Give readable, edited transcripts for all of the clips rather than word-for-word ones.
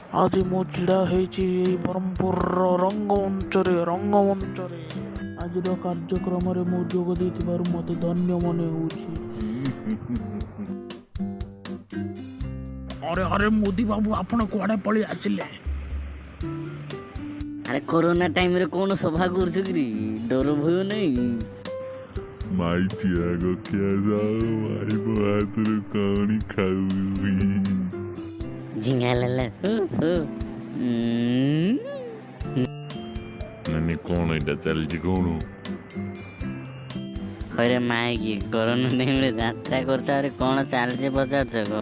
ଆଜି ମୁଁ ଛିଡ଼ା ହେଇଛି ଏଇ ବ୍ରହ୍ମପୁରର ରଙ୍ଗମଞ୍ଚରେ ରଙ୍ଗମଞ୍ଚରେ। ଆଜିର କାର୍ଯ୍ୟକ୍ରମରେ ମୁଁ ଯୋଗ ଦେଇଥିବାରୁ ମୋତେ ଧନ୍ୟ ମନେ ହେଉଛି। ଆରେ ଆରେ ମୋଦି ବାବୁ, ଆପଣ କୁଆଡ଼େ ପଳେଇ ଆସିଲେ? ଆରେ କରୋନା ଟାଇମରେ କଣ ସଭା କରୁଛୁ କିରେ? ଡର ଭୟ ନାହିଁ? ମାଇଚିଆ ଗଖିଆ ଯାଉ ମାଇପ ହାତରୁ କଣି ଖାଉବି। ଝିଙ୍ଗା ଲାଲା ହୁ ହୁ। ମାନେ କଣ ଏଇଟା ଚାଲିଛି କଣ? ହଇରେ ମାଇକି, କରୋନା ଟାଇମରେ ଯାତ୍ରା କରୁଛ, ଆରେ କଣ ଚାଲିଛି ପଚାରୁଛ?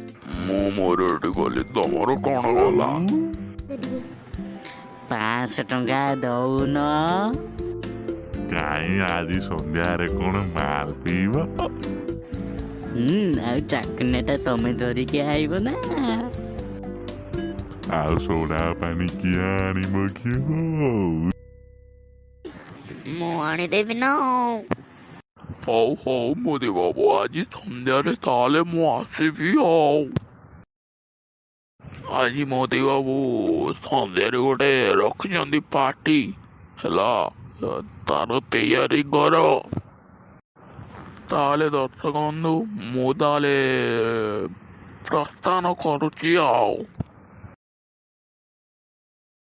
ମୁଁ ମୋର ଏଠି ଗଲି, ତମର କଣ ଗଲା? 500 ଟଙ୍କା ଦଉନ। କାଇଁ, ଆଜି ସନ୍ଧ୍ୟାରେ କଣ ମାଲ ପିଇବ? ହୁଁ, ଆଉ ଚାକୁନାଟା ତମେ ଧରିକି ଆଇବ ନା? ଆଉ ସୋଡା ପାଣି କିଏ ଆଣିବ କି? ମୁଁ ଆଣିଦେବି ନା। ହଉ ହଉ ମୋଦି ବାବୁ, ଆଜି ସନ୍ଧ୍ୟାରେ ତାହେଲେ ମୁଁ ଆସିବି। ଆଉ ଆଜି ମୋଦି ବାବୁ ସନ୍ଧ୍ୟାରେ ଗୋଟେ ରଖିଛନ୍ତି ପାର୍ଟି, ହେଲା, ତାର ତିଆରି କର। ତାହେଲେ ଦର୍ଶକ ବନ୍ଧୁ, ମୁଁ ତାହେଲେ ପ୍ରସ୍ଥାନ କରୁଛି ଆଉ।